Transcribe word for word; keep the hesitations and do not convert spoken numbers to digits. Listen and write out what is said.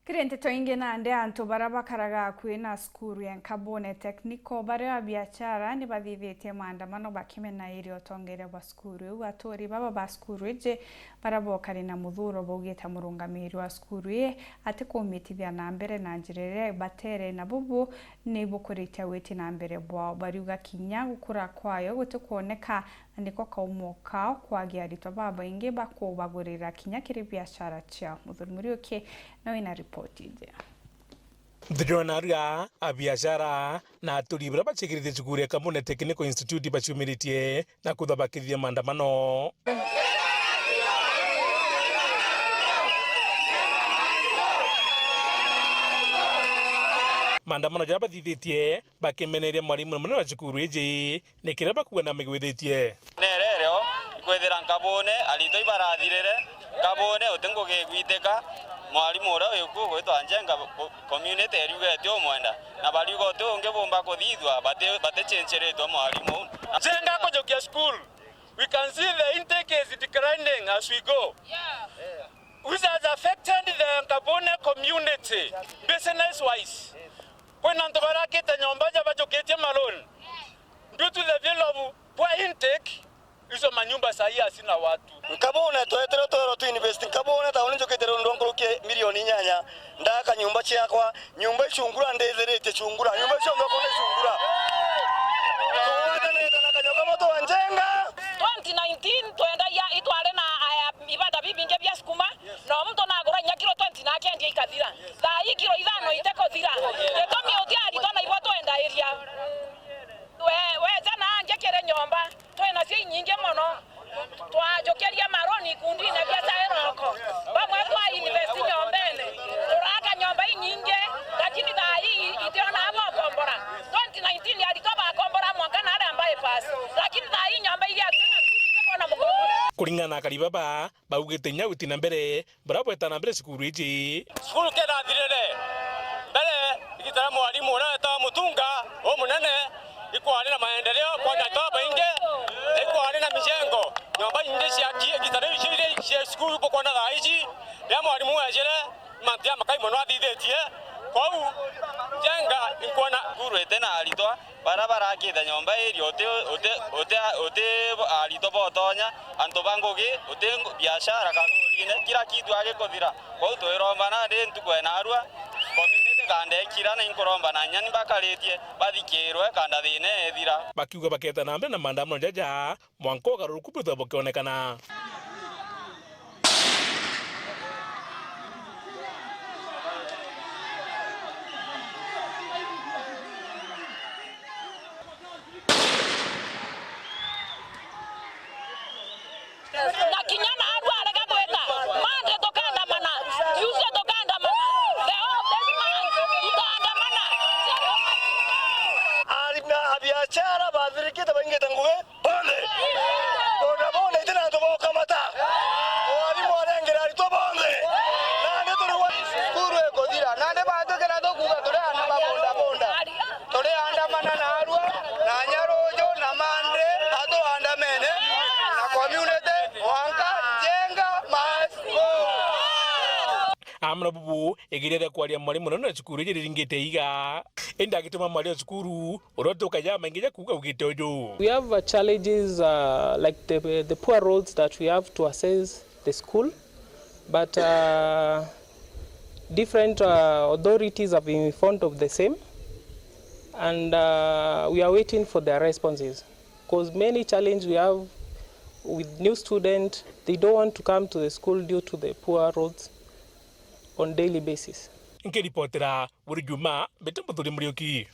Kiri nteto ingi nandi, antu baria bakaraga akui na cukuru ya Nkabune Technical bario abiachara ni bathithitie maandamano bakimena iri utongeria bwa cukuru iu. Aturi baba ba cukuru iji baria bokari na muthuro baugite murungamiri wa cukuru ii atikumitithia na mbere na njira iria ibatere, na bubu ni bukuritia witi na mbere bwao. Bariuga kinya gukura kwayo gutikwoneka, na niko kaumo kao kwagi aritwa babaingi bakubagurira kinya kiri biashara ciao. Muthuri Muriuki nawe na ripoti iji. Nthigirwa na aria abiashara na aturi baria bacikiritie cukuru ya Nkabune Technical Institute baciumiritie na kuthabakithia maandamano. Maandamano jaria bathithitie bakimeneria mwarimu munene wa cukuru iji ni kiria bakuuga na amigwithitie. Nerereo ikwithira Nkabune aritwa ibarathirire, Nkabune uti ngugi igwitika, mwarimu uria wi kuo gwitwa Njenga, community eriuga iti umwenda, na bariuga uti ungi bumba kuthithua bati-, batichinchiritwe mwarimu uu. Njenga kujukia school, we can see the intake is declining as we go, which has affected the Nkabune community business wise. Kwina antu barakite nyomba ja bajukitie maloni due to the fail of poor intake. Icio manyumba sahi asina watu. Nkabune tweterwe twerwo tu invest Nkabune tauni njukite rundu rwa nkuruki milioni inyanya, ndaka nyumba ciakwa, nyumba icungura ndithiritie cungura, nyumba cionthe ukona icungura. Tugwatanite na kanyo kamwe twa Njenga. Twenty nineteen twendagia itwari na, aya, ibanda bibingi bia sukuma, na muntu nagura inya kiro twenty na akendia ikathira. Thaa ii kiro ithano itikuthira. Gitumi uti aritwa na ibo twendairia. We, weja na angi kiri nyomba. Twina cio inyingi mono. Twajukirie maroni ikundine bia cairoko. Bamwe twa invest nyombene. Turaka nyomba inyingi, lakini thaa ii itiona aba ukombora. Twenty nineteen aritwa bakombora mwanka na aria bypass. Lakini thaa ii nyomba iria ationa cukuru itikona mukombora. Kuringana na akari baba, baugite inya witi na mbere baria bweta na mbere cukuru iji. Cukuru kirathirire mbere, igita ria mwarimu uria wetawa Mutunga umunene, ikwari na maendeleo kwanja antu babaingi, ikwari na mijengo, nyomba inyingi ciaki, igita riu cia cukuru bukwona thaa iji, riria mwarimu wejire, mantu jamakai mono athithitie. Kwou Njenga inkwona cukuru iti na aritwa, baria barakite nyomba iri uti, uti, uti, uti aritwa botonya, antu ba ngugi, uti ngu-, biashara kathurine, kila kitu agikuthira. Kwou twiromba nandi ntuku ya narua, community kanda ikira, na inkuromba na inya ni mbakaritie bathikirwe, kanda thina ethira. Bakiuga baketa na mbere na maandamano jaja, mwanka ugaruruku bwithwe bukionekana. Na kinya naarua arega gwita, Monday tukaandamana, Tuesday tukaandamana, the whole this month tutaandamana. Arimi a biashara bathirikite baingite ngugi bonthe. Bodaboda iti na antu ba ukamata. Mwarimu arengira aritwa bonthe. Nandi turi wa cukuru ikuthira. Nandi bantu kira tukuuga turi andu ba bodaboda. Turiandamana narua na Nyaruju na Monday, atuandamene na community mwanka Njenga must go. Amwe na bubu, igeria ria kwaria mwarimu munene wa cukuru iji riringite iga. Indi agituma mwaria wa cukuru, uria tukaja maingi ja kuuga augite uju. We have, uh, challenges, uh, like the, the poor roads that we have to access the school, but, uh, different, uh, authorities have been informed of the same, and, uh, we are waiting for their responses, 'cause many challenge we have with new student, they don't want to come to the school due to the poor roads on daily basis. Nkiripotera buri Juma, mbite Muthuri Muriuki.